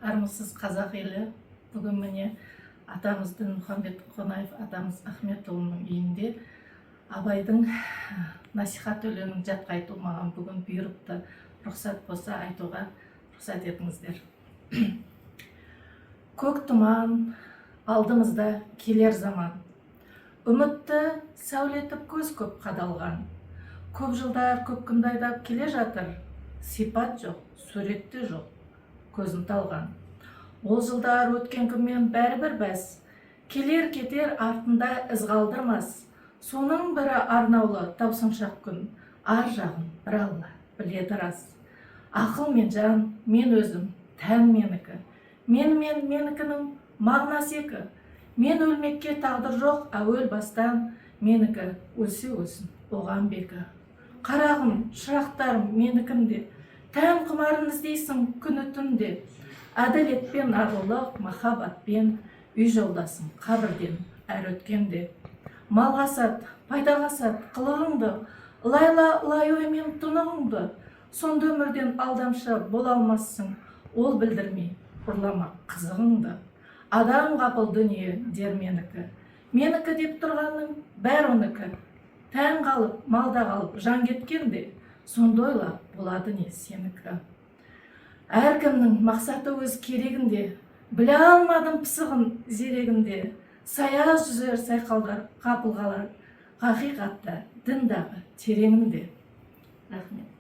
Армысыз, қазақ елі! Бүгін, міне, атамыз Дінмұхамбет Қонаев атамыз Ахметұлының үйінде Абайдың насихат өлеңін жатқа айту маған бүгін бұйырыпты. Рұқсат болса, айтуға рұқсат етіңіздер. Көк тұман алдымызда, келер заман үмітті сәулетіп, көз көп қадалған. Көп жылдар, көп күнді айдап келе жатыр, сипат жоқ, суретте жоқ көзім талған. Ол жылдар өткен күнмен бәрібір бәс, келер кетер артында із қалдырмас. Соның бірі арнаулы таусыншақ күн, ар жағын бір Алла біледі рас. Ақыл мен жан, мен өзім, тән менікі, мен мен менікінің мағынасы екі. Мен өлмекке тағдыр жоқ әуел бастан, менікі өлсе өлсін оған бекі. Қарағым, шырақтарым, менікім де, тән құмарын іздейсің күні түнде. Әділетпен, арлылық, махаббатпен үй жолдасың қабірден әр өткенде. Малға сат, пайдаға сат қылығыңды, ылайла ылай оймен тұнығыңды. Сонда өмірден алдамшы бола алмассың, ол білдірмей ұрламақ қызығыңды. Адам ғапыл дүние дер менікі, менікі деп тұрғанның бәрі оныкі. Тән қалып, малда қалып, жан кеткенде, сонда ойла, болады не сенікі? Әркімнің мақсаты өз керегінде, біле алмадым пысығын, зерегінде. Саяз жүзер сайқалдар ғапыл қалар, хақиқатта діндағы тереңінде. Рахмет.